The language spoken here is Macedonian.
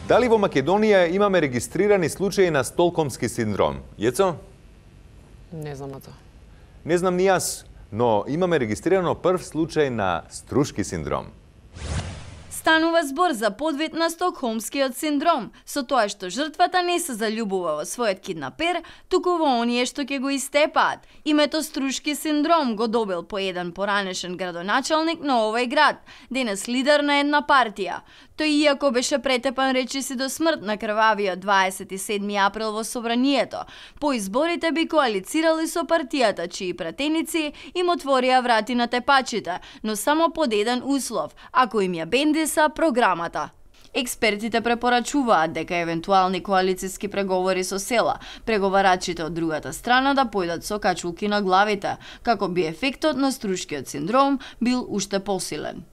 Дали во Македонија имаме регистрирани случаи на стокхолмски синдром? Јецо? Не знам за тоа. Не знам ни јас, но имаме регистрирано прв случај на струшки синдром. Станува збор за подвид на стокхолмскиот синдром, со тоа што жртвата не се заљубува во својот киднапер, туку во оние што ќе го истепаат. Името струшки синдром го добил по еден поранешен градоначалник на овој град, денес лидер на една партија. Тој, иако беше претепан речиси до смрт на крвавиот 27 април во собранието, по изборите би коалицирали со партијата, чии пратеници им отворија врати на тепачите, но само под еден услов, ако им ја бендиса програмата. Експертите препорачуваат дека евентуални коалициски преговори со села, преговарачите од другата страна да појдат со качулки на главите, како би ефектот на струшкиот синдром бил уште посилен.